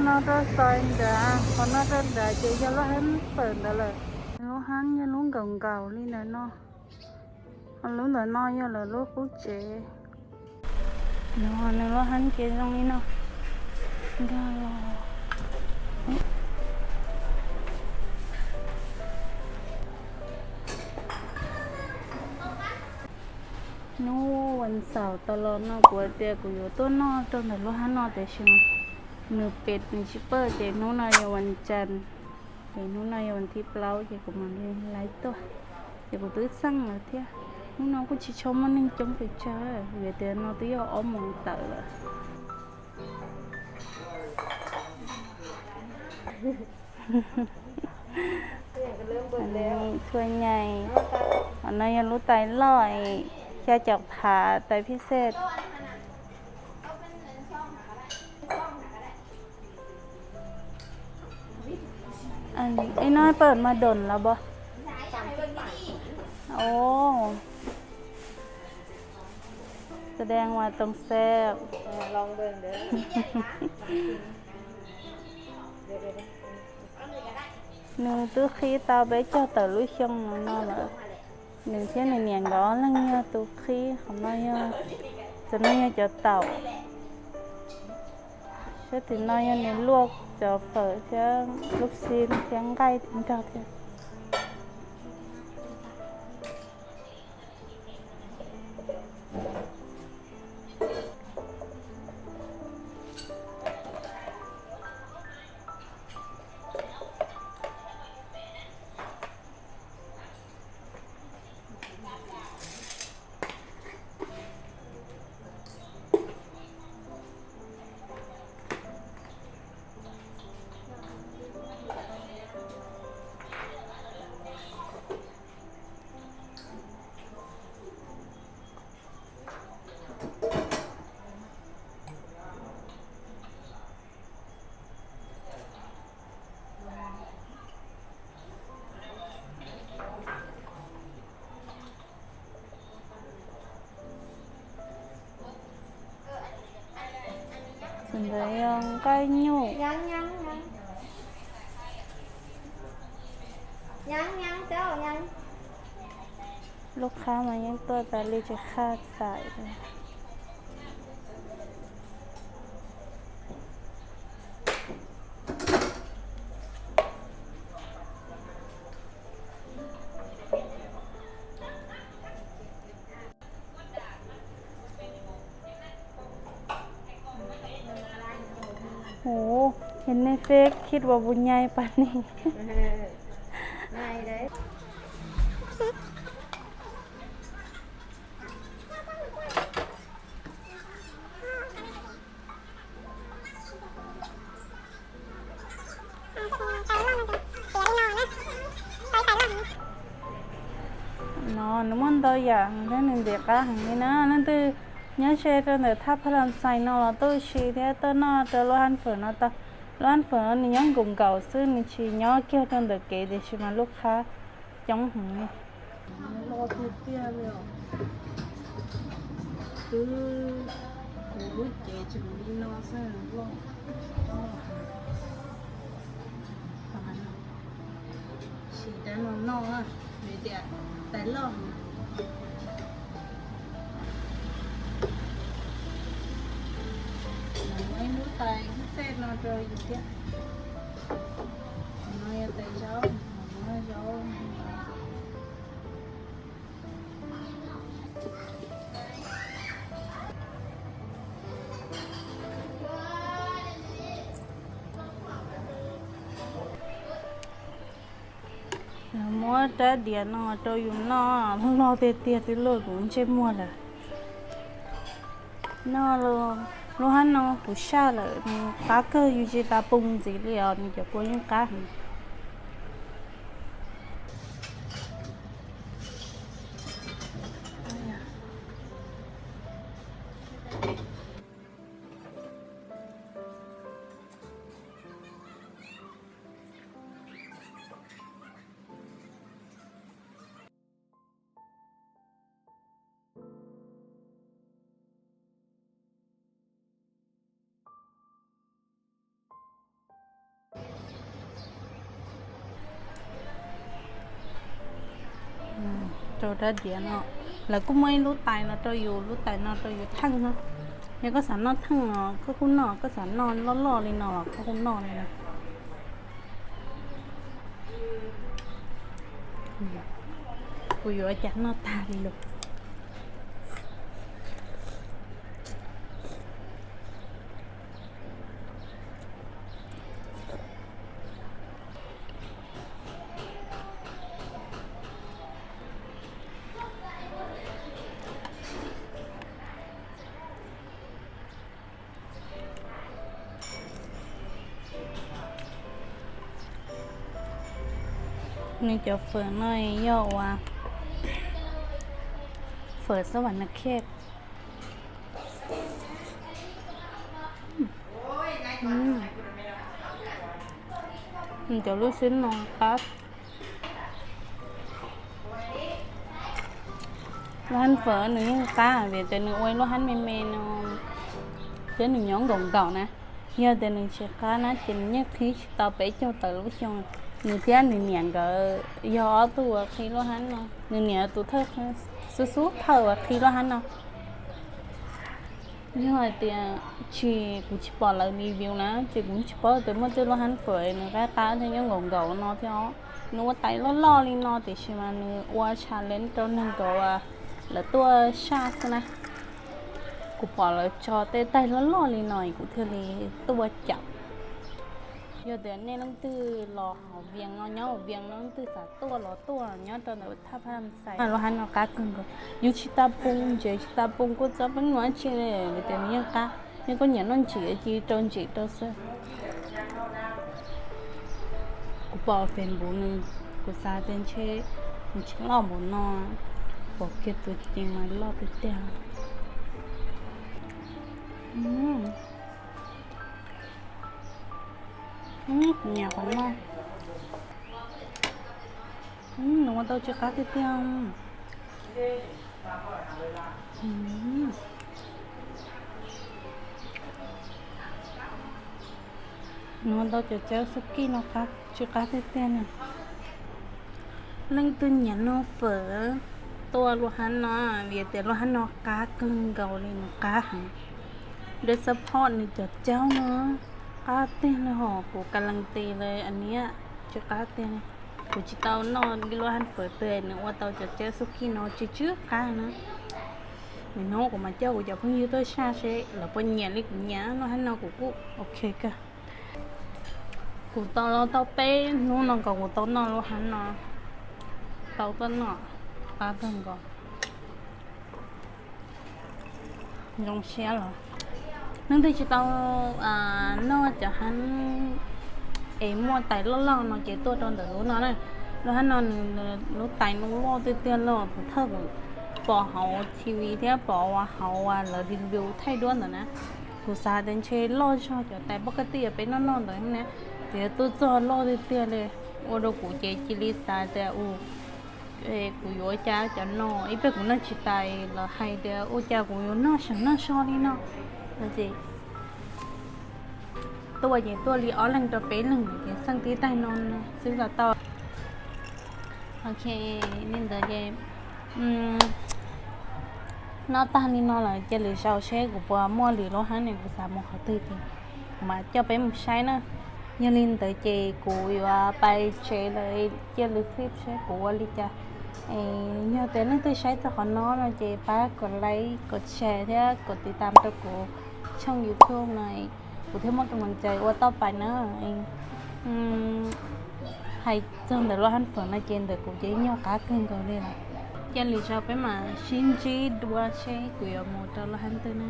No rau xais nrad, qhov no rau nrad ces yog lub hab fawm ntawd lawm. Lub hab yog lub nkaus nkaus li ntawm no, ho lub ntawm no yog lawv lub qub tsev. No nws lub hab ces zoo li no. Nkag los. Hnub vas xaum tas los no kuv hais tias kuv yuav tuaj noj rau ntawm lub hab no tiam sis nws pem nws tsis pawj ces hnub no yog vas cas, ces hnub no yog vas thib plaub ces kuv mam li laiv tuaj. Ces kuv twb xeej lawm thiab, hnub no kuj tsis tshua muaj neeg coob pes tsawg vim tias no twb yog ob moos tawm lawm. Txhua nyem, no yog lub tais loj, xya caum phav tais phij xej. Ib no pawj mas doom los as? Ov, xav dees vas toos xeb. Nws twb qhib tau peb caug tawm lub xyoo no lawm. Nws thiab nws niam nkawd ob leeg yog tus qhib, qhov no yog, cov no yog cov taum. Sab tim no yog nws luaj cov fawm thiab lub xib thiab nqaij nrog thiab. Tus ntawd yog nqaij nyuj. Lub qhab mas yeej tuaj tas li tsis qhaj xaim li. Ua, hnub no feb khib ua puas nyai pas ni. No nws muaj ntau yam thiab nws ntim qab heev li na. Leej twg nyob ze rau ntawm thaj Pha Las Xais no los tuaj ua si thiab tuaj noj rau lub hab fawm no tau. Lub hab fawm no nws nyob nkaus nkaus xwb, nws tsis nyob kiag rau ntawm kev tiam sis mas lub qhab coob heev li. Loj tiag tiag li os. Twb kuv lub cev tseem li no xwb loj. Sim rau no noj, vim tias tais loj. Muab ib lub tais xej no rau yus thiab. No yog tais zaub, zaub. Muab rab diav no rau yus noj, loj tiag tiag twb luaj kuv ntsej muag lawm. Noj lub hab no kuv saj lawm, nws qab kawg, yus tsis tas poo ntxiv li os, nws cov kua yeej qab heev. Rau rab diav no, lawv kuj muaj ib lub tais no rau yus, lub tais no rau yus theej no. Yog koj xav noj theej no koj kuj noj, koj xav noj loj loj li no los koj kuj noj li no. Kuv yuav ua cas noj tag li lawm. Nws cov fawm no yog ua fawm xab vam na khej. Nws cov lub xwb no qab. Lub hab fawm nws yeej qab vim tias nws ua ib lub hab me me no thiab nws nyob nkaum nkaum na. Yog tias nws tsis qab na ces nws yeej qhib tsis tau peb caug tawm lub xyoo. Nws thiab nws niam nkawd yog ob tug uas qhib lub hab no, nws niam tus thawj, xub xub thawj uas qhib lub hab no. Yog hais tias tsis, kuv tsis pom lawv review na ces kuv tsis paub tias muaj tej lub hab fawm nws qab qab thiab nyob nkaum nkaum no thiab os. Nws ua tais loj loj li no tiam sis mas nws ua challenge rau neeg nkaum lawv tuaj saj xwb na. Kuv pom lawv tso tej taig loj loj li no kuv thiaj li tuaj caum. Yog tias nej leej twg los hauv Vias no, nyob hauv Vias no leej twg xav tuaj los tuaj nyob rau ntawm thaj Phaj Xais. Lub hab no qab kawg nkaus, yus tsis tas poo, ntsev tsis tas poo kuj txob peeb nuav tsi li, vim tias nws yeej qab, yog koj nyiam noj ntsim ces rau ntsim rau xwb. Kuv pom Facebook nws, kuv xav tias ntshe nws tsis loj npaum no, pom kiag tus ceev mas loj tiag tiag. Kuv nyiam qhov no. Nws ua tau tsis qab tiag tiag. Nws ua tau cov cev Sukiy no tsis qab tiag tiag na. Leej twg nyiam noj fawm tuaj lub hab no, vim tias lub hab no qab kawg nkaus li, nws qab heev. Dej xab phoj nws cov caub no qab tiag li hos, kuv ka lees tis lawm aniam, tsis qab tiag li. Kuv tsis tau noj ib lub hab fawm twg nws ua tau cov cev Sukiy no tsis tsw qab na. Nim no kuv mam coj kuv cov phooj ywg tuaj saj seb lawv puas nyiam li kuv nyiam lub hab no, kuv kuj ok kawg. Kuv tau los tau peb hnub no kom kuv tau noj lub hab no, tau tuaj noj, qab kawg nkaus. Zoo siab los. Leej twg tsis tau noj cov hab es muaj tais loj loj no ces tuaj rau ntawm lub no na. Lub hab no nws lub tais no loj tiag tiag li, kuv thawj kuv pom hauv T V thiab pom hauv lawv review thaij duab ntawd na. Kuv xav tias ntshe loj zog cov tais poj kab tij peb noj noj ntawd na, ces tuaj txog loj tiag tiag li, ua rau kuv ces cia li xav tias u kuv yuav ua cas cov no, ib pliag kuv noj tsis tas lawv hais tias ua cas kuv yuav noj seem noj so li no. Ces tuaj ces tuaj li ob leeg rau peb leeg ces xeej tib taig no xwb los tau. Ok, li ntawd ces noj tag li no lawm cia lwm zaus seb kuv puas muaj lwm lub hab ne, kuv xav mus qhov twg ces kuv mam coj peb mus saib na. Yog li ntawd ces kuv yuav pais tsev lawm, cia lwm clip seb kuv ua li cas. Yog tias leej twg saib txog qhov no no ces pab kom like, kom share thiab kom tiv tam rau kuv tshooj YouTube no, kuv thiaj muaj ka mees cai ua tau pais na. Hais txog ntawm lub hab fawm no ces ntawm kuv ces nyuag qab kawg nkaus li lawm. Cia lwm zaus peb mam sib ntsib dua seb kuv yuav mus rau lub hab twg na.